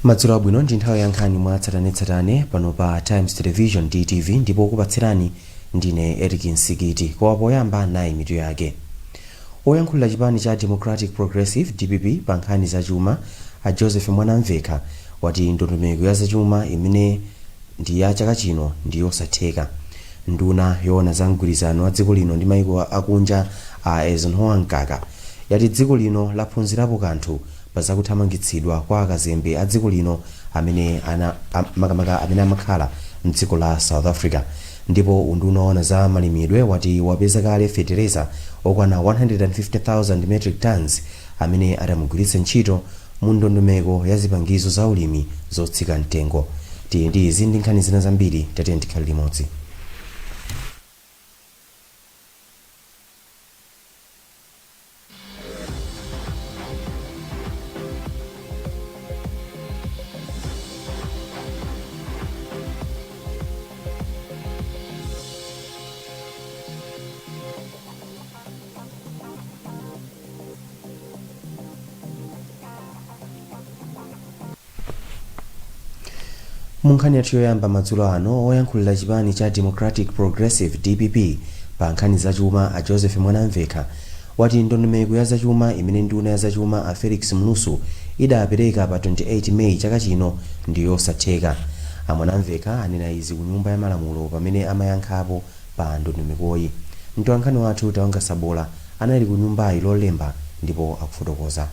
Madzulo abwino. Ndi nthawi ya nkhani mwa tsatanetsatane pano pa Times Television, DTV, ndipo kupatsirani ndine Eric Nsikiti. Koma poyamba, nayi mitu yake. Oyankhulira chipani cha Democratic Progressive, DPP, pa nkhani zachuma a Joseph Mwanamvekha wati ndondomeko ya zachuma imene ndi ya chaka chino ndi yosatheka. Nduna yoona za mgwirizano wa dziko lino ndi maiko akunja a Eisenhower Mkaka yati dziko lino laphunzirapo kanthu pa zakuthamangitsidwa kwa akazembe a dziko lino amene ana makamaka amene amakhala mdziko la South Africa. Ndipo unduna woona za malimidwe wati wapeza kale fetereza okwana 150,000 metric tons amene atamugwiritse ntchito mu ndondomeko ya zipangizo za ulimi zotsika mtengo. Tili ndi izi ndi nkhani zina zambiri, tatiyeni tikhale limodzi. Mu nkhani yathu yoyamba madzulo ano, oyankhulira chipani cha Democratic Progressive, DPP, pa nkhani zachuma a Joseph Mwanamvekha wati ndondomeko ya zachuma imene nduna ya zachuma a Felix Mlusu idapereka pa 28 Meyi chaka chino ndi yosatheka. A Mwanamvekha anena izi ku Nyumba ya Malamulo pamene amayankhapo pa ndondomekoyi. Mtolankhani wathu Tawanga Sabola anali ku nyumbayi Lolemba ndipo akufotokoza.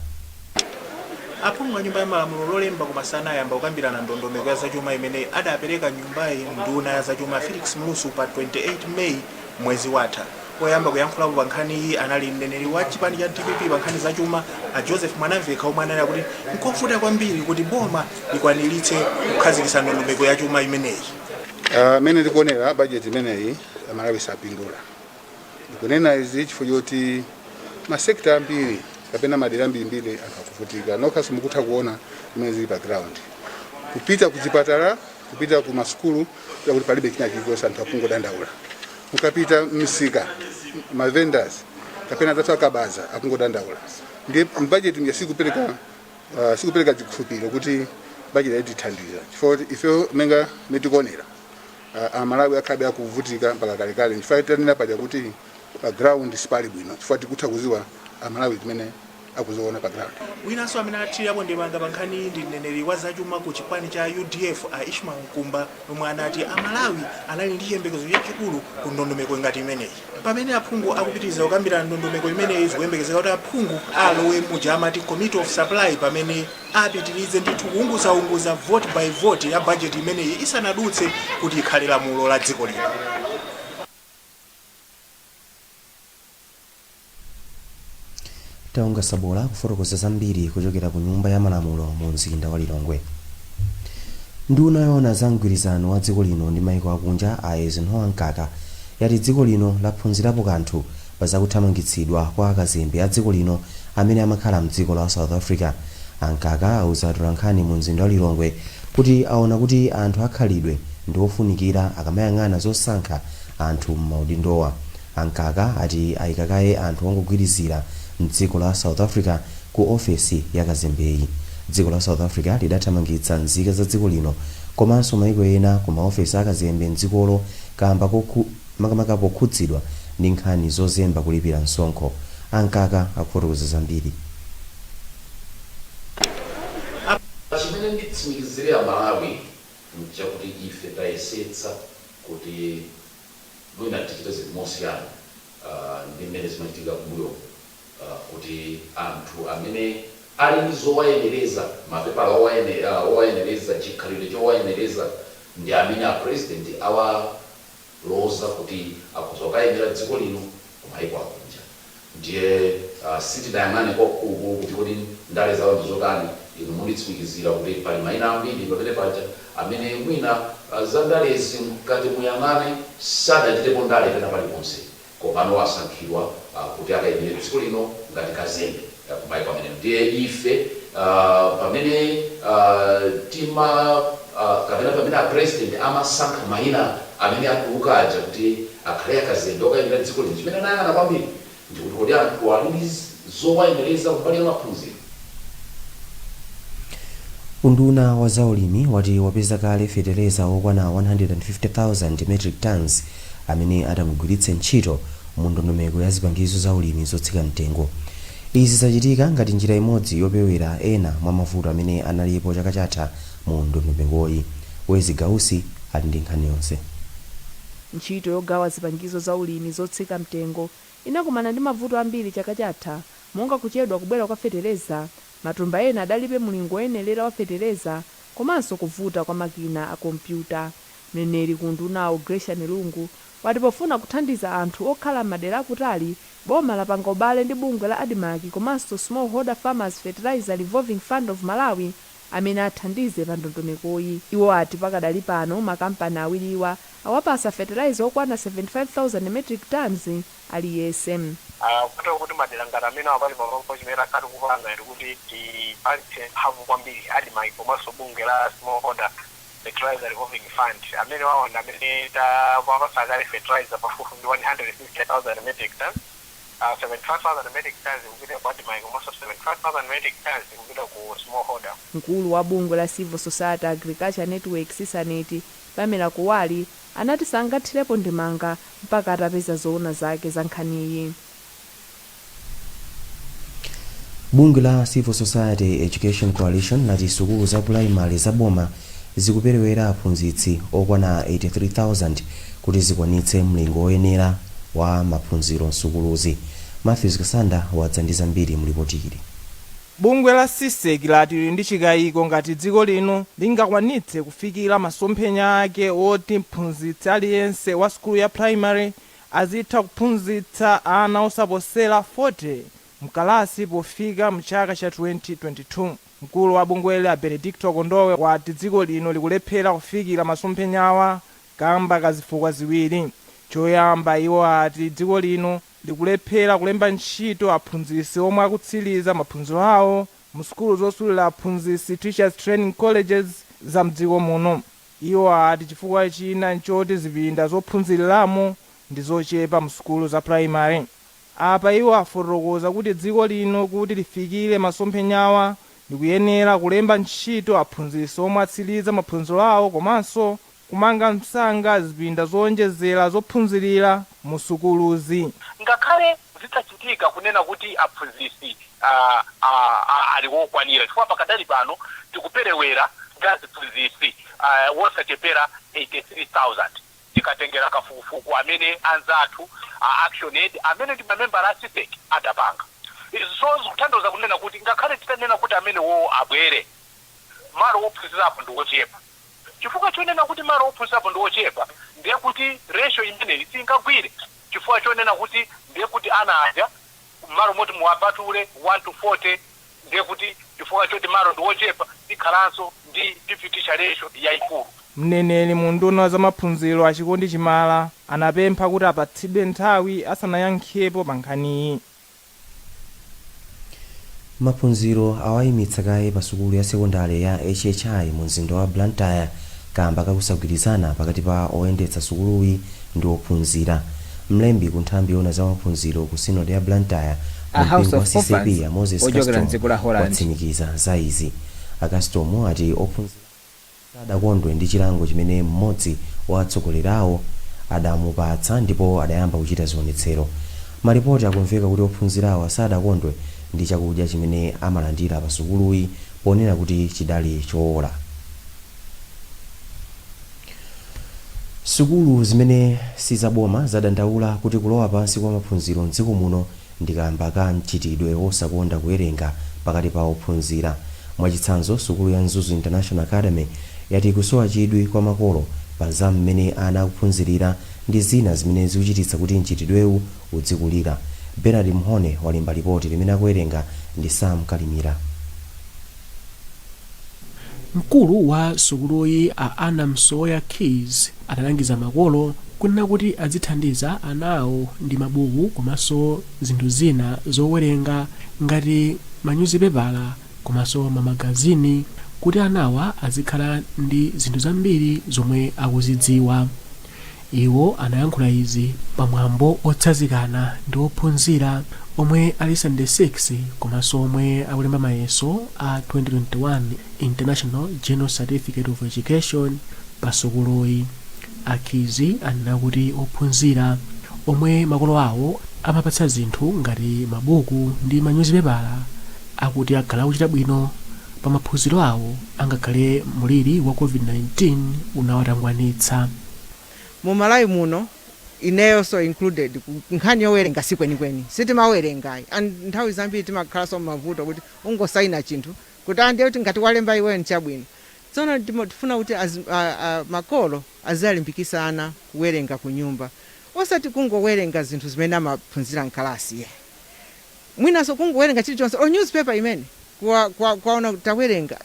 Aphungu a Nyumba ya Malamulo Lolemba kumasana ayamba kukambirana ndondomeko ya zachuma imene adapereka nyumbayi nduna ya zachuma Felix Mlusu pa 28 May mwezi watha. Oyamba kuyankhulapo pa nkhaniyi anali mneneri wa chipani cha DPP pa nkhani zachuma a Joseph Mwanamvekha, omwe ananena kuti nkovuta kwambiri kuti boma likwaniritse kukhazikitsa ndondomeko ya chuma imeneyi. Mmene ndikuonera budget imeneyi, Amalawi sapindula. Ndikunena izi chifukwa choti ma sector ambiri kapena madera ambirimbiri anthu akuvutika. Nokha simukutha kuona zimene zili pa ground, kupita ku chipatala, kupita ku masukulu, kuti palibe china chilichonse, anthu akungodandaula. Mukapita mmisika, ma vendors kapena anzathu akabaza akungodandaula. Ndiye budget ndiye sikupereka chikhulupiriro kuti budget yatithandiza, chifukwa kuti ife menga metikuonera, Amalawi akhabe akuvutika mpaka kalekale. Chifukwa tanena paja kuti pa ground sipali bwino, chifukwa tikutha kuziwa Amalawi zimene akuziona pa ground. Winanso amene athirirapo ndemanga pa nkhaniyi ndi mneneri wa zachuma ku chipani cha UDF a Ishmael Mkumba, omwe anati Amalawi anali ndi chiyembekezo chachikulu ku ndondomeko ngati imeneyi. Pamene aphungu akupitiriza kukambirana ndondomeko imeneyi, zikuyembekezeka kuti aphungu alowe muja amati committee of supply, pamene apitirize ndithu kuunguzaunguza vote by vote ya bajeti imeneyi isanadutse kuti ikhale lamulo la dziko lino. Taonga Sabola kufotokoza zambiri kuchokera ku Nyumba ya Malamulo mu mzinda wa Lilongwe. Nduna yoona za mgwirizano wa dziko lino ndi maiko akunja a Eisenhower Mkaka yati dziko lino laphunzirapo kanthu pa zakuthamangitsidwa kwa akazembe a dziko lino amene amakhala mdziko la South Africa. A Mkaka auza atolankhani mu mzinda wa Lilongwe kuti aona kuti anthu akhalidwe ndi ofunikira akamayang'ana zosankha anthu m'maudindowa. A Mkaka ati ayika kaye anthu ongogwirizira mdziko la South Africa ku ofesi ya kazembeyi. Dziko la South Africa lidathamangitsa nzika za dziko lino komanso maiko ena ku maofesi akazembe mdzikolo kamba makamaka pokhudzidwa ndi nkhani zozemba kulipira msonkho. A Mkaka akufotokoza zambiri. Chimene nditsimikizire Amalawi nchakuti ife tayesetsa kuti mwina tichite zinthu mosiyana ndi mmene zimachitika kumbuyo, kuti anthu amene ali ndi zowayenereza, mapepala owayenereza, chikhalidwe chowayenereza, ndi amene a President awaloza kuti akhoza kukayimira dziko lino kumayiko akunja. Ndiye sitinayang'ane kwakukulu kuti kodi ndale zawo ndi zotani. Inu munditsimikizira kuti pali mayina ambiri pamene paja amene mwina za ndalezi mkati muyang'ane sadachitepo ndale pena paliponse, komano wasankhidwa kuti akayimire dziko lino ngati kazembe kumayiko amenewo. Ndiye ife pamene tima kapena pamene a President amasankha mayina amene atuluka aja kuti akhale akazembe okayimira dziko lino, chimene anayang'ana kwambiri ndikuti kodi anthu ali ndi zowayenereza kumbali ya maphunziro. Unduna wa zaulimi wati wapeza kale fetereza wokwana 150,000 metric tons amene atamugwiritse ntchito mu ndondomeko ya zipangizo za ulimi zotsika mtengo. Izi zachitika ngati njira imodzi yopewera ena mwa mavuto amene analipo chaka chatha mu ndondomekoyi. Wezi Gausi ali ndi nkhani yonse. Ntchito yogawa zipangizo za ulimi zotsika mtengo inakumana ndi mavuto ambiri chaka chatha, monga kuchedwa kubwera kwa fetereza, matumba ena adalibe mulingo woyenerera wa fetereza, komanso kuvuta kwa makina a kompyuta. Mneneri ku undunawo, Grecian Lungu, wati pofuna kuthandiza anthu okhala m'madera akutali, boma lapanga ubale ndi bungwe la ADMARC komanso Smallholder Farmers Fertilizer Revolving Fund of Malawi amene athandize pa ndondomekoyi. Iwo ati pakadali pano makampani awiriwa awapasa fertilizer okwana 75,000 metric tons aliyense. Kutero kuti madera ngati amene apali pamampo, chimene takhala tikupanga ndi kuti tipatse mphamvu kwambiri ADMARC komanso bungwe la Smallholder Fertilizer Revolving Fund, amene waona amene tawapasa kale fertilizer pafupifupi 150,000 metric tons, 75,000 metric tons kupita ku ADMARC komanso 75,000 metric tons kupita ku smallholder. Mkulu wa bungwe la Civil Society Agriculture Network, CISANET, Pamela Kuwali, anati sangathirepo ndemanga mpaka atapeza zoona zake za nkhaniyi. Bungwe la Civil Society Education Coalition lati sukulu za pulaimali za boma zikuperewera aphunzitsi okwana 83,000 kuti zikwanitse mlingo woyenera wa maphunziro msukuluzi. Matthews Kasanda wadza ndi zambiri mulipoti ili. Bungwe la CISEC lati lili ndi chikayiko ngati dziko lino lingakwanitse kufikira masomphenya ake woti mphunzitsi aliyense wa sukulu ya primary azitha kuphunzitsa ana osaposera 40 mkalasi pofika mchaka cha 2022. Mkulu wa bungweli, a Benedicto Kondowe, wati dziko lino likulephera kufikira masomphenyawa kamba kazifukwa ziwiri. Choyamba, iwo ati dziko lino likulephera kulemba ntchito aphunzitsi omwe akutsiriza maphunziro awo mu sukulu zosulira aphunzitsi, Teachers Training Colleges, za mdziko muno. Iwo ati chifukwa china nchoti zipinda zophunziriramo ndi zochepa mu sukulu za primary. Apa iwo afotokoza kuti dziko lino kuti lifikire masomphenyawa likuyenera kulemba ntchito aphunzitsi omwe atsiriza maphunziro awo komanso kumanga msanga zipinda zowonjezera zophunzirira mu sukuluzi. Ngakhale zitachitika kunena kuti aphunzitsi ali wokwanira, chifukwa pakadali pano tikuperewera ndi aziphunzitsi wosachepera 83,000, tikatengera kafukufuku amene anzathu a ActionAid, amene ndi mamembala a CISEC, adapanga. So zikutanthauza kunena kuti ngakhale titanena kuti amene wo abwere, malo wophunzirapo ndi wochepa. Chifukwa chonena kuti malo ophunzirapo ndi ochepa, ndiye kuti ratio imeneyi singagwire, chifukwa chonena kuti ndiye kuti ana aja malo moti muwapatule 1 to 40, ndiye kuti chifukwa choti malo ndi ochepa, ikhalanso ndi pupil teacher ratio yayikulu. Mneneri mu nduna za maphunziro, Achikondi Chimala, anapempha kuti apatsidwe nthawi asanayankhepo pa nkhaniyi. Maphunziro awayimitsa kaye pa sukulu ya sekondari ya HHI mu mzinda wa Blantyre kamba kakusagwirizana pakati pa oyendetsa sukuluyi ndi ophunzira. Mlembi ku nthambi yoona za maphunziro ku Sinodi ya Blantyre A mu House mpingo wa of Orphans CCAP, a Moses ochokera Custom, mdziko la Holland. watsimikiza za izi. A Custom ati ophunzira sadakondwe ndi chilango chimene mmodzi wa atsogoleri awo adamupatsa ndipo adayamba kuchita zionetsero. Malipoti akumveka kuti ophunzirawa sadakondwe ndi chakudya chimene amalandira pa sukuluyi ponena kuti chidali chowola. Sukulu zimene sizaboma zadandaula kuti kulowa pansi kwa maphunziro mdziko muno ndi kamba ka mchitidwe wosakonda kuwerenga pakati pa ophunzira. Mwachitsanzo, sukulu ya Mzuzu International Academy yati kusowa chidwi kwa makolo pa za mmene ana akuphunzirira ndi zina zimene zikuchititsa kuti mchitidwewu udzikulira. Bernard Mhone walemba lipoti limene akuwerenga ndi Sam Kalimira. Mkulu wa sukuluyi, a Anna Msoya Keys, analangiza makolo kunena kuti adzithandiza ana awo ndi mabuku komanso zinthu zina zowerenga ngati manyuzipepala komanso mamagazini kuti anawa azikhala ndi zinthu zambiri zomwe akuzidziwa. Iwo anayankhula izi pamwambo otsanzikana ndi ophunzira Omwe ali 76 komanso omwe akulemba mayeso a 2021 International General Certificate of Education pa sukuluyi. A Khizi anena kuti ophunzira omwe makolo awo amapatsa zinthu ngati mabuku ndi manyuzipepala akuti akhala akuchita bwino pa maphunziro awo angakhale muliri wa COVID-19 unawatangwanitsa. Mu Malawi muno, ineyonso included, nkhani yowerenga si kwenikweni, sitimawerengayi, and nthawi zambiri timakhalanso mavuto kuti ungosayina chinthu kuti andiye kuti ngati walemba iweyo nchabwino. Tsono tifuna kuti makolo azalimbikisa ana kuwerenga ku nyumba, osati kungowerenga zinthu zimene amaphunzira mkalasi ye, mwinanso kungowerenga chilichonse or newspaper imene kwaona tawerenga,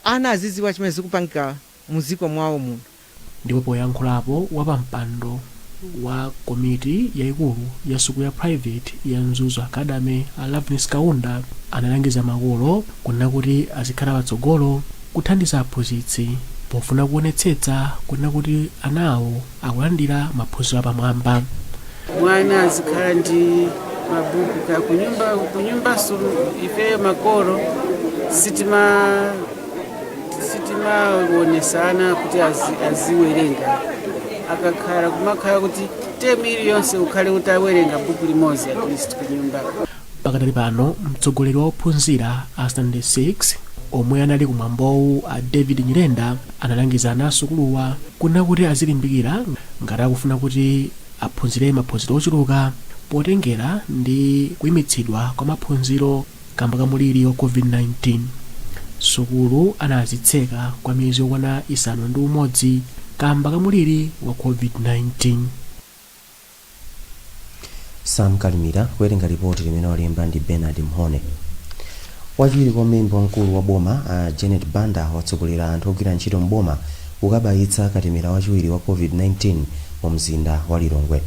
ana aziziwa chimene zikupangika muziko mwawo muno. Ndipo poyankhulapo wapampando wa komiti yayikulu ya sukulu ya private ya Mzuzu Academy, a Loveness Kaunda, analangiza makolo kunena kuti azikhala patsogolo kuthandiza aphunzitsi pofuna kuonetsetsa kunena kuti anawo akulandira maphunziro apamwamba. Mwana azikhala ndi mabuku ka kunyumba. Kunyumbaso ifeyo makolo sitimaonesana kuti aziwerenga. Akakhala kumakhala kuti temu iliyonse ukhale utawerenga buku limodzi at least kunyumba. Pakadali pano mtsogoleri wa ophunzira a standard 6 omwe anali kumwambowu, a David Nyirenda, analangiza ana asukuluwa kunena kuti azilimbikira ngati akufuna kuti aphunzire maphunziro ochuluka potengera ndi kuyimitsidwa kwa maphunziro kamba ka muliri wa COVID-19. Sukulu anazitseka kwa miyezi yokwana 6 kamba ka muliri wa COVID-19. Sam Kalimira kuwerenga ripoti limene walemba ndi Bernard Mhone. Wachiwiri kwa mlembi wamkulu wa boma a Janet Banda watsogolera anthu ogwira ntchito mboma kukabayitsa katemera wachiwiri wa COVID-19 mu mzinda wa Lilongwe.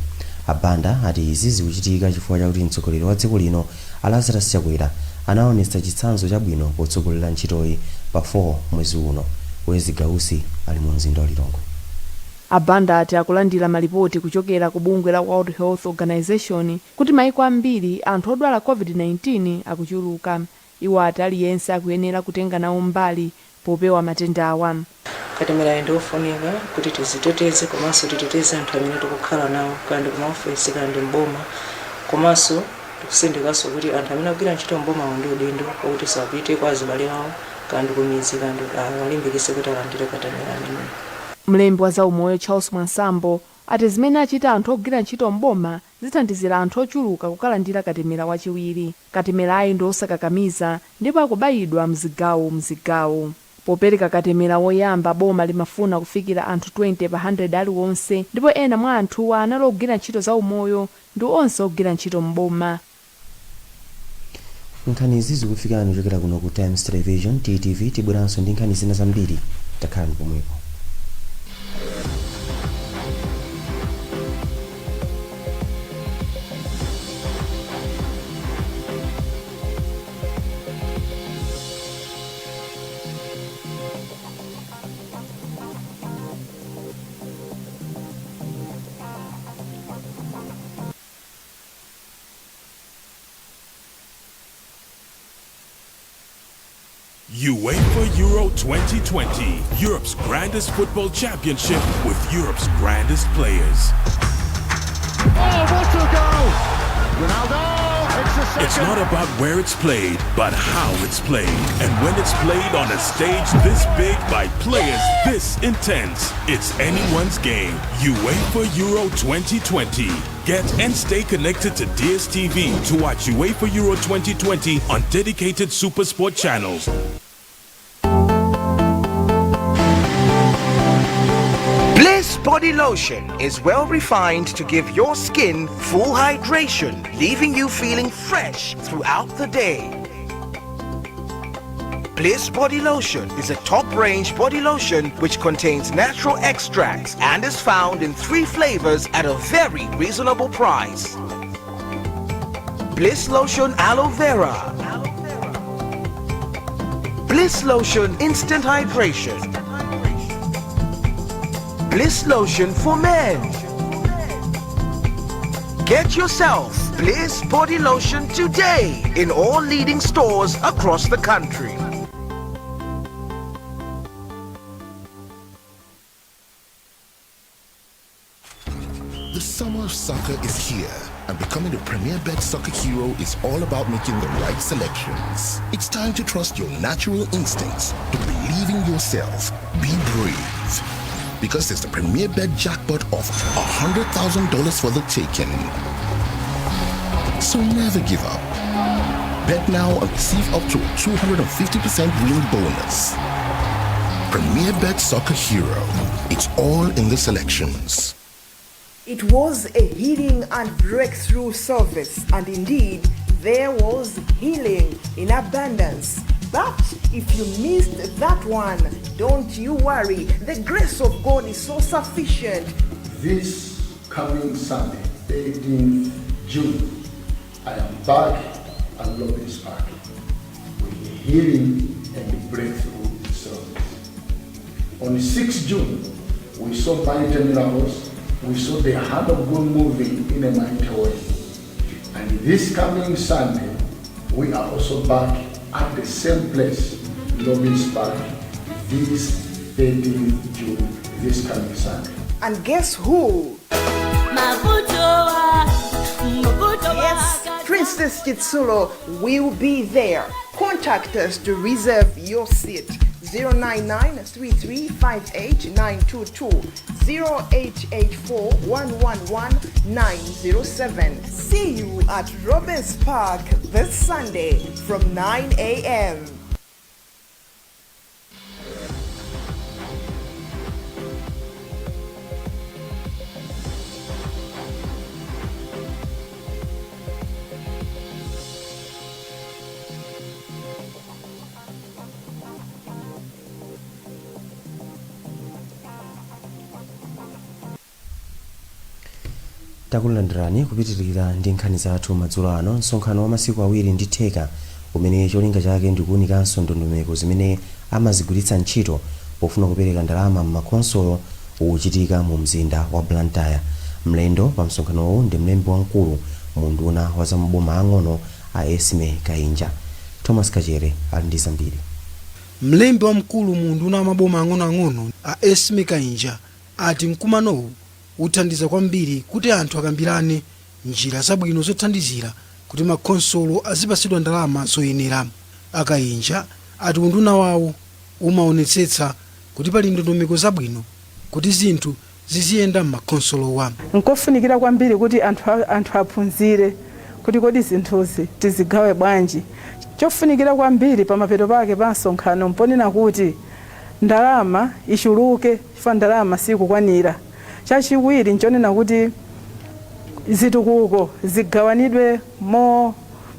A Banda ati izi zikuchitika chifukwa chakuti mtsogoleri wa dziko lino a Lazarus Chakwera anaonetsa chitsanzo chabwino potsogolera ntchitoyi pa 4 mwezi uno. Wezi Gausi ali mu mzinda wa Lilongwe. A Banda ati akulandira malipoti kuchokera ku bungwe la World Health Organization kuti maiko ambiri anthu odwala COVID-19 akuchuluka. Iwo ati aliyense akuyenera kutenga nawo mbali popewa matenda awa. Katemerayo ndi ofunika kuti tiziteteze komanso titeteze anthu amene tikukhala nawo, kaya ndi kumaofesi, kaya ndi mboma. Komanso tikusindikanso kuti anthu amene akugwira ntchito mbomawo ndi udindo wakuti sapite kwa azibale awo, kaya ndi kumidzi, kaya ndi awalimbikitse kuti alandire katemera ameneyo. Mlembi wa zaumoyo Charles Mwansambo ati zimene achita anthu ogwira ntchito mboma zithandizira anthu ochuluka kukalandira katemera wachiwiri. Katemerayi ndi osakakamiza ndipo akubayidwa mzigawo mzigawo. Popereka katemera woyamba, boma limafuna kufikira anthu 20 pa 100 aliwonse, ndipo ena mwa anthuwa anali ogwira ntchito zaumoyo ndi onse ogwira ntchito mboma. Nkhani izi zikufikani kuchokera kuno ku Times Television, TTV. Tibweranso ndi nkhani zina zambiri, takhalani pomwepo. UEFA Euro 2020, Europe's grandest football championship with Europe's grandest players. Oh, what a goal! Ronaldo, it's a second. It's not about where it's played, but how it's played. And when it's played on a stage this big by players this intense, it's anyone's game. UEFA Euro 2020. Get and stay connected to DSTV to watch UEFA Euro 2020 on dedicated Supersport channels. Bliss Body Lotion is well refined to give your skin full hydration, leaving you feeling fresh throughout the day. Bliss Body Lotion is a top-range body lotion which contains natural extracts and is found in 3 flavors at a very reasonable price. Bliss Lotion Aloe Vera, Bliss Lotion Instant Hydration, Bliss Lotion for Men. Get yourself Bliss Body Lotion today in all leading stores across the country. The summer of soccer is here, and becoming the Premier Bet soccer hero is all about making the right selections. It's time to trust your natural instincts, to believe in yourself, be brave. Because there's the Premier Bet jackpot of $100,000 for the taking. So never give up. Bet now and receive up to a 250% win bonus. Premier Bet Soccer Hero. It's all in the selections. It was a healing and breakthrough service, and indeed, there was healing in abundance. But if you missed that one, don't you worry. The grace of God is so sufficient. This coming Sunday, 18th June, I am back at Lobby's Park with the healing and breakthrough service. On 6 June, we saw mighty miracles. We saw the hand of God moving in a mighty way. And this coming Sunday, we are also back at the same place, Lobby's Park, this 13th June, this coming Sunday. And guess who? Yes, Princess Chitsulo will be there. Contact us to reserve your seat. 099 0884 111 907. See you at Robbins Park this Sunday from 9 a.m. Takulandirani kupitirira ndi nkhani zathu madzulo ano. Msonkhano wa masiku 2.5 umene cholinga chake ndikuwunikanso ndondomeko zimene amazigwiritsa ntchito pofuna kupereka ndalama m'makhonsolo ukuchitika mu mzinda wa Blantyre. Mlendo pa msonkhanowu ndi mlembi wamkulu mu unduna wa zamaboma ang'ono a Esme Kainja. Thomas Kachere ali ndi zambiri. Mlembi wamkulu mu unduna wa maboma ang'onoang'ono a Esme Kainja ati mkumanowu uthandiza kwambiri kuti anthu akambirane njira zabwino zothandizira kuti makhonsolo azipasidwa ndalama zoyenera. Akainja ati unduna wawo umaonetsetsa kuti pali ndondomeko zabwino kuti zinthu ziziyenda m'makhonsolowa. Nkofunikira kwambiri kuti anthu aphunzire kuti kodi zinthuzi tizigawe bwanji. Chofunikira kwambiri pamapeto pake pa msonkhano mponena kuti ndalama ichuluke, chifukwa ndalama sikukwanira. Chachiwiri nchonena kuti zitukuko zigawanidwe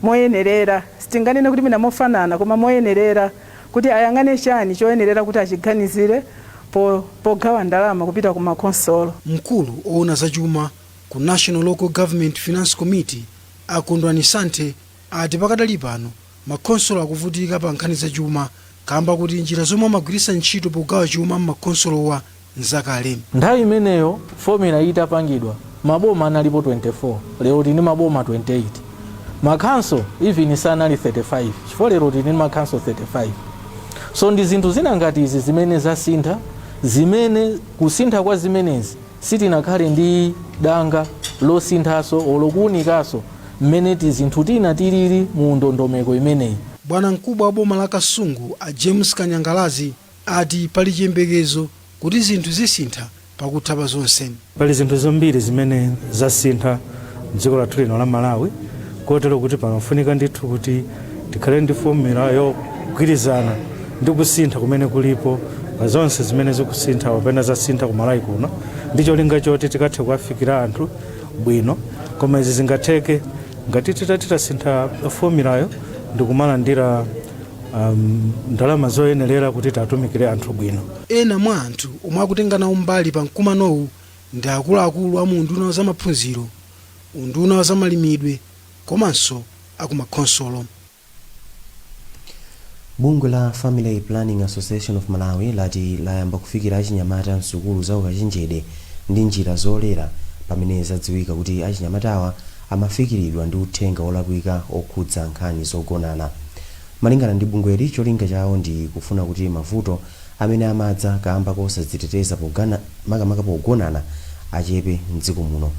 moyenerera. Sitinganene kuti mina mofanana, koma moyenerera, kuti ayang'ane chani choyenerera kuti achiganizire pogawa ndalama kupita ku makhonsolo. Mkulu owona zachuma ku National Local Government Finance Committee Akondwani Santhe ati pakadali pano makhonsolo akuvutika pa nkhani zachuma kamba kuti njira zomwe amagwiritsa ntchito pogawa chuma m'makhonsolowa nzakale. Nthawi imeneyo formula itapangidwa maboma analipo 24, lero tili maboma 28. Makhanso even sanali 35, chifukwa lero tili makhanso 35. So ndi zinthu zina ngati izi zimene zasintha, zimene kusintha kwa zimenezi sitinakhale ndi danga losinthaso olokuwunikaso mmene tizinthu tina tilili mu ndondomeko imeneyi. Bwana mkubwa wa boma la Kasungu a James Kanyangalazi ati pali chiyembekezo kuti zinthu zisintha pakutha pa zonse. Pali zinthu zambiri zimene zasintha mdziko lathu lino la Malawi, kotero kuti pamafunika ndithu kuti tikhale ndi formula yogwirizana ndi kusintha kumene kulipo pa zonse zimene zikusintha kapena zasintha ku Malawi kuno, ndi cholinga choti tikathe kuwafikira anthu bwino. Koma izi zingatheke ngati titasintha formulayo ndi kumalandira ndalama zoyenerera kuti tatumikire anthu bwino. Ena mwa anthu omwe akutenga nawo mbali pa mkumanowu ndi akuluakulu a mu unduna wa zamaphunziro, unduna wa zamalimidwe komanso akumakhonsolo. Bungwe la Family Planning Association of Malawi lati layamba kufikira achinyamata msukulu za ukachenjede ndi njira zolera pamene zadziwika kuti achinyamatawa Amafikiridwa ndi uthenga wolakwika okhudza nkhani zogonana. Malingana ndi bungweli, cholinga chawo ndi kufuna kuti mavuto amene amadza kamba kosadziteteza pogana makamaka pogonana achepe mdziko muno.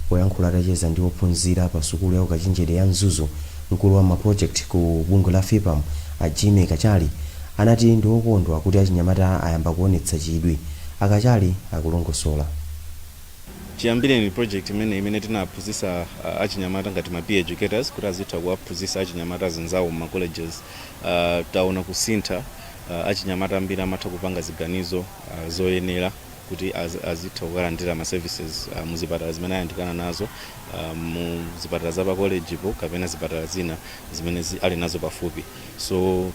Poyankhula atacheza ndi ophunzira pa sukulu ya ukachenjede ya Mzuzu, mkulu wa ma project ku bungwe la FPAM a Jimmy Kachali anati ndi okondwa kuti achinyamata ayamba kuonetsa chidwi. A Kachali akulongosola. Chiyambireni project imene tinaphunzitsa achinyamata ngati ma peer educators kuti azitha kuwaphunzitsa achinyamata azinzawo mu colleges, taona kusintha. Achinyamata ambiri amatha kupanga ziganizo zoyenera kuti azitha kukalandira ma services muzipatala zimene ayandikana nazo, mu zipatala za pa college po kapena zipatala zina zimene ali nazo pafupi. So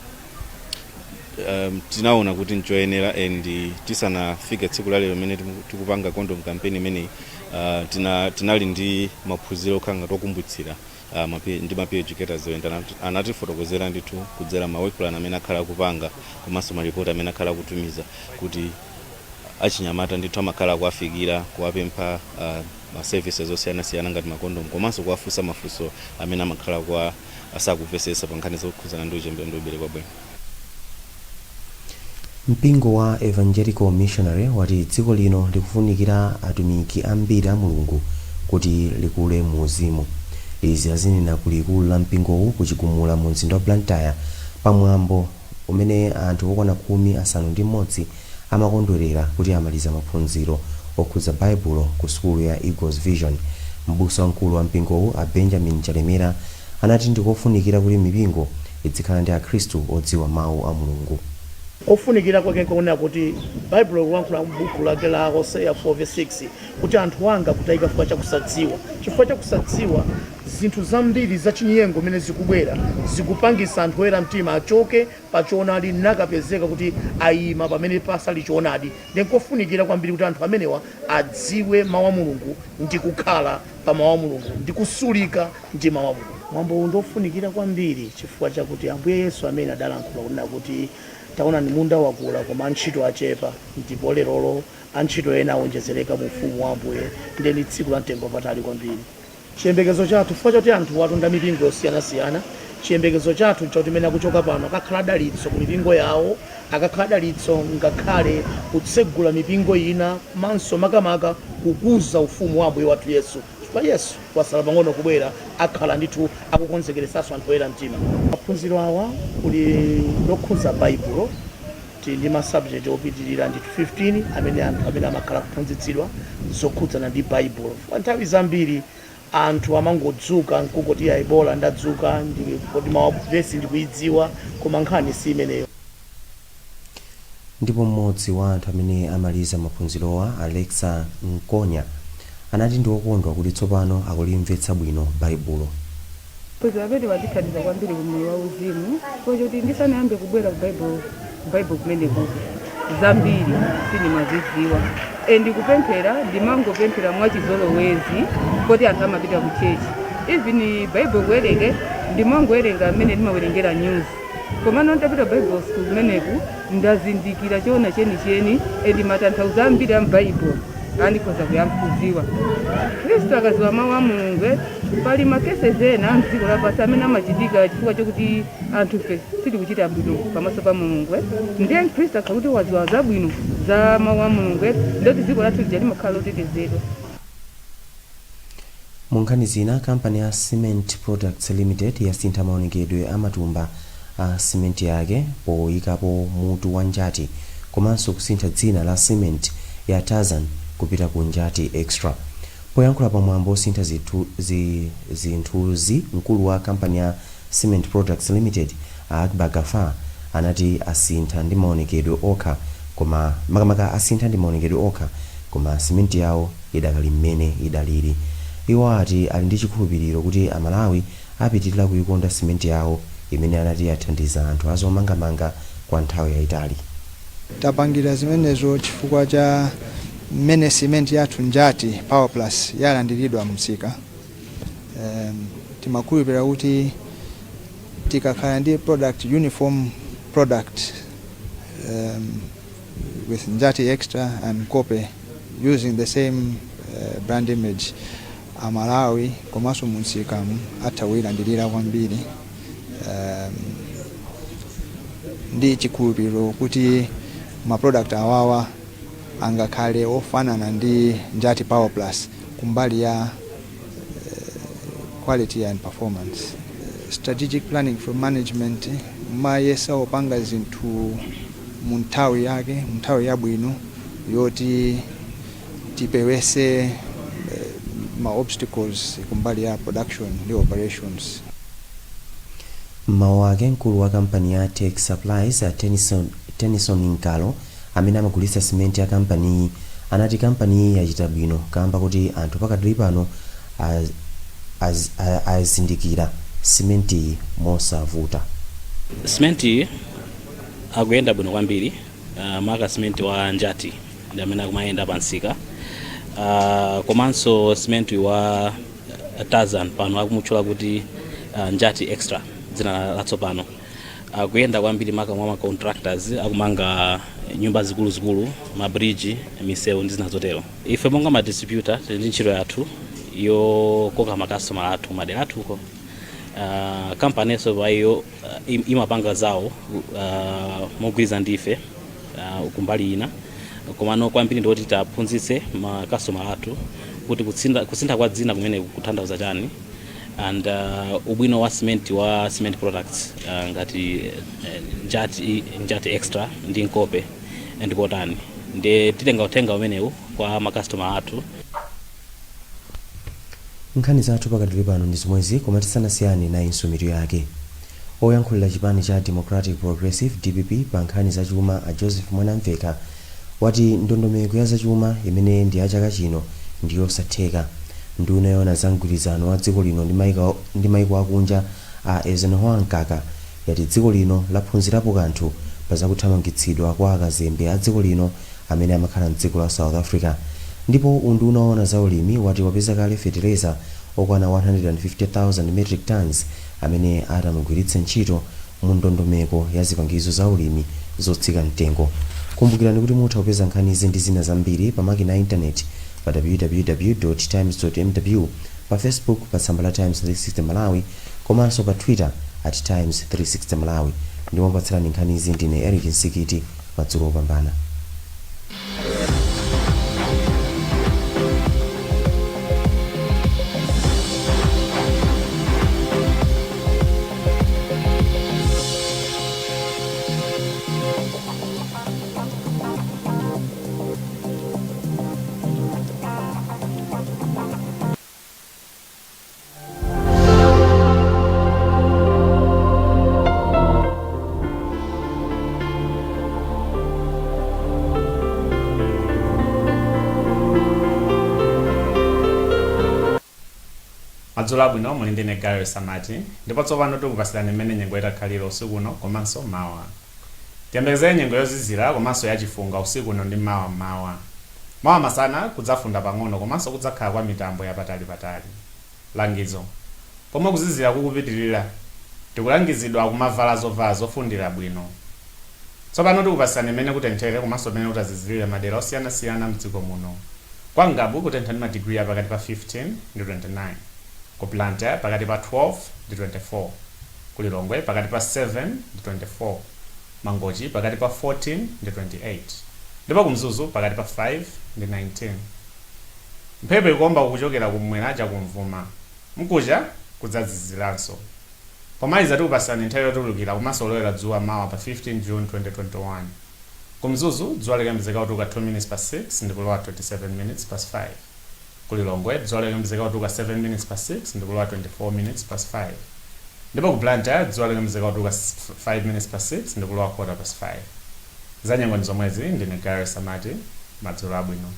tinaona kuti nchoyenera, and tisanafike tsiku lalero limene tikupanga condom campaign imeneyi, tinali ndi maphunziro okhala ngati okumbutsira ndi ma peer educators, and anatifotokozera ndithu kudzera ma work plan amene akhala akupanga komanso ma report amene akhala akutumiza kuti achinyamata ndithu amakhala akuwafikira, kuwapempha ma services osiyanasiyana ngati macondom, komanso kuwafunsa mafunso amene amakhala kwa asakumvesesa pa nkhani zokhudzana ndi uchembere ndi ubereki wabwino. Mpingo wa Evangelical Missionary wati dziko lino likufunikira atumiki ambiri a Mulungu kuti likule mu uzimu. Izi azinena ku likulu la mpingowu kuchigumula mu mzinda wa Blantyre, pamwambo umene anthu okwana 61 amakondwerera kuti amaliza maphunziro okhudza Baibulo ku sukulu ya Eagles Vision. M'busa wamkulu wa mpingowu a Benjamin Chalemera anati ndikofunikira kuti mipingo izikhala ndi Akhristu odziwa mawu a Mulungu. Kofunikira kwake nkuonera kuti Baibulo likulankhula m'buku lake la Hoseya 4:6 kuti anthu anga kutayika chifukwa chakusadziwa. Chifukwa chakusadziwa, zinthu zambiri zachinyengo mene zikubwera zikupangisa anthu oyera mtima achoke pa choonadi nakapezeka kuti ayima pamene pasali choonadi. Ndi nkofunikira kwambiri kuti anthu amenewa adziwe mawu a Mulungu ndi kukhala pa mawu a Mulungu ndi kusulika ndi mawu a Mulungu. Mwambo uwu ndiofunikira kwambiri chifukwa chakuti Ambuye Yesu amene adalankhula kunena kuti, "Taonani, munda wakula koma antchito achepa," ndipo lerolo antchito ena awonjezereka mu ufumu wa Ambuye. Ndeni tsiku la mtengo wapatali kwambiri. Chiyembekezo chathu, chifukwa choti anthu atonda mipingo yosiyanasiyana, chiyembekezo chathu nchakuti mene akuchoka pano akakhala dalitso ku mipingo yawo, akakhala dalitso ngakhale kutsegula mipingo ina, komanso makamaka kukuza ufumu wa Ambuye wathu Yesu, chifukwa Yesu wasala pang'ono kubwera, akhala ndithu akukonzekeresanso anthu oyera mtima. Maphunziro awa kuli lokhudza Baibulo, tili ndi ma subject opitirira ndithu 15 amene anthu amene amakhala kuphunzitsidwa zokhudzana ndi Baibulo. Kwa nthawi zambiri anthu amangodzuka nkungoti, "Ya, bola ndadzuka kodi mavesi ndikuidziwa," koma nkhani si imeneyo. Ndipo mmodzi wa anthu amene amaliza maphunzirowa, Alexa Nkonya, anati ndi okondwa kuti tsopano akulimvetsa bwino Baibulo. Phunziro amene watithandiza kwambiri kumoyo wa uzimu, chifukwa choti ndisanayambe kubwera ku Bible kumeneku, zambiri sindimazidziwa. Ndikupemphera, ndimangopemphera mwachizolowezi koti anthu amapita ku church. Even Bible kuwerenge, ndimangowerenga amene ndimawerengera news. Komano nditapita Bible school kumeneku, ndazindikira choona chenicheni and matanthauzo ambiri a m'Bible andikhoza kuyankhuziwa. Khristu akaziwa mawu a Mulungu, pali ma cases ena mdziko lapansi amene amachitika chifukwa chokuti anthu ife sitikuchita bwino pamaso pa Mulungu. Ndiye Mkhristu akhala kuti waziwa zabwino za mawu a Mulungu, ndoti dziko lathu lija limakhala lotetezedwa. Mu nkhani zina, kampani ya Cement Products Limited yasintha maonekedwe a matumba a simenti yake poyikapo mutu wa njati, komanso kusintha dzina la cement ya Tarzan kupita ku Njati Extra. Poyankhula pamwambo osintha zinthuzi, mkulu wa kampani ya Cement Products Limited a Akbar Gafar anati asintha ndi maonekedwe okha, koma makamaka asintha ndi maonekedwe okha, koma simenti yawo idakali mmene idalili. Iwo ati ali ndi chikhulupiriro kuti Amalawi apitirira kuyikonda simenti yawo imene anati yathandiza anthu azomangamanga kwa nthawi yayitali. Tapangira zimenezo chifukwa cha mmene simenti yathu Njati Power Plus yalandiridwa msika. Timakhulupirira kuti tikakhala ndi product, uniform product, with Njati Extra and Kope using the same brand image, Amalawi komanso mumsikamu atha kuyilandirira kwambiri, ndi chikhulupiriro kuti ma product awawa angakhale ofanana ndi Njati Power Plus kumbali ya quality and performance. Strategic planning from management, mayesa opanga zinthu mu nthawi yake, mu nthawi yabwino yoti tipewese ma obstacles kumbali ya production ndi operations. Mmawu ake, mkulu wa kampani ya Tech Supplies a Tennyson Nkalo, amene amagulitsa simenti ya kampaniyi, anati kampaniyi yachita bwino kamba kuti anthu pakadali pano azindikira simentiyi mosavuta. Simenti akuyenda bwino kwambiri, maka simenti wa Njati ndi amene akumayenda pansika, komanso simenti wa Tarzan, pano akumutchula kuti Njati Extra, dzina latsopano, akuyenda kwambiri maka mwa ma contractors akumanga nyumba zikuluzikulu, mabridge, misewu ndi zina zotero. Ife monga ma distributor tili ndi ntchito yathu yokoka makastomera athu madera athuko. Kampaninso payo imapanga zawo mogwirizana ndi ife kumbali ina, komano kwambiri ndikuti taphunzitse makastomera athu kuti kusintha kwa dzina kumene kutanthauza chani and ubwino wa cement, wa cement products ngati Njati Extra ndi Nkope ndikotani. Ndi titenga uthenga umenewu kwa makastomera athu. Nkhani zathu pakadali pano ndi zomwezi, koma tisanasiyane, nayinso mitu yake. Oyankhulira chipani cha Democratic Progressive, DPP, pa nkhani zachuma a Joseph Mwanamveka wati ndondomeko ya zachuma imene ndi ya chaka chino ndi yosatheka. Nduna yoona za mgwirizano wa dziko lino ndi maiko akunja a Eisenhower Mkaka yati dziko lino laphunzirapo kanthu pa zakuthamangitsidwa kwa akazembe a dziko lino amene amakhala mdziko la South Africa. Ndipo unduna woona za ulimi wati wapeza kale fetereza okwana 150,000 metric tons amene atamugwiritse ntchito mu ndondomeko ya zipangizo za ulimi zotsika mtengo. Kumbukirani kuti mutha kupeza nkhanizi ndi zina zambiri pa makina a intaneti pa www times mw, pa Facebook pa tsamba la Times 360 Malawi, komanso pa Twitter at Times 360 Malawi. Ndimakupatsirani nkhanizi ndine Eric Nsikiti. Madzulo opambana. Madzulo abwino, muli ndine Gary Samati, ndipo tsopano tikupasirani mmene nyengo itakhalira usiku uno komanso mawa. Tiyembekezere nyengo yozizira komanso yachifunga usiku uno ndi mawa mmawa. Mawa masana kudzafunda pang'ono komanso kudzakhala kwa mitambo yapatalipatali. Langizo: pomwe kuzizira kukupitirira, tikulangizidwa kumavala zovala zofundira bwino. Tsopano tikupasirani mmene kutenthere komanso mmene kutazizirire madera osiyanasiyana mdziko muno. Kwa Ngabu kutentha ndi madigiri apakati pa 15 ndi 29, ku Blantyre pakati pa 12 ndi 24, ku Lilongwe pakati pa 7 ndi 24, Mangochi pakati pa 14 ndi 28, ndipo ku Mzuzu pakati pa 5 ndi 19. Mphepo ikuomba kuchokera kumwera chakumvuma. Mkucha kudzaziziranso. Pomaliza tikupasirani nthawi yotulukira komanso kulowera dzuwa mawa pa 15 June 2021. Ku Mzuzu dzuwa likuyembekezeka kutuluka 2 minutes past 6 ndi kulowa 27 minutes past 5. Ku Lilongwe dzuwa likuyembekezeka kutuluka 7 minutes past 6 ndi kulowa 24 minutes past 5. Ndipo ku Blantyre dzuwa likuyembekezeka kutuluka 5 minutes past 6 ndi kulowa quarter past 5. Zanyengo ndi zomwezi. Ndine Gary Samati. Madzulo abwino.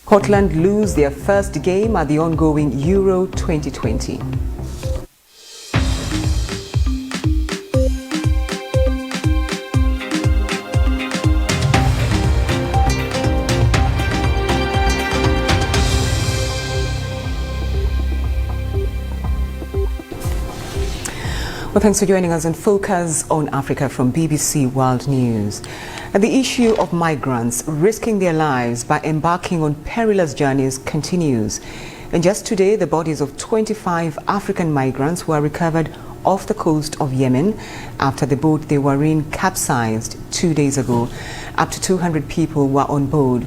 Scotland lose their first game at the ongoing Euro 2020. Well, thanks for joining us on Focus on Africa from BBC World News. And the issue of migrants risking their lives by embarking on perilous journeys continues. And just today, the bodies of 25 African migrants were recovered off the coast of Yemen after the boat they were in capsized 2 days ago. Up to 200 people were on board.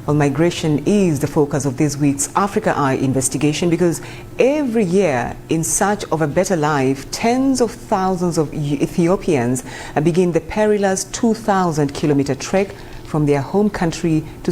Well, migration is the focus of this week's Africa Eye investigation because every year, in search of a better life, tens of thousands of Ethiopians begin the perilous 2,000 kilometer trek from their home country to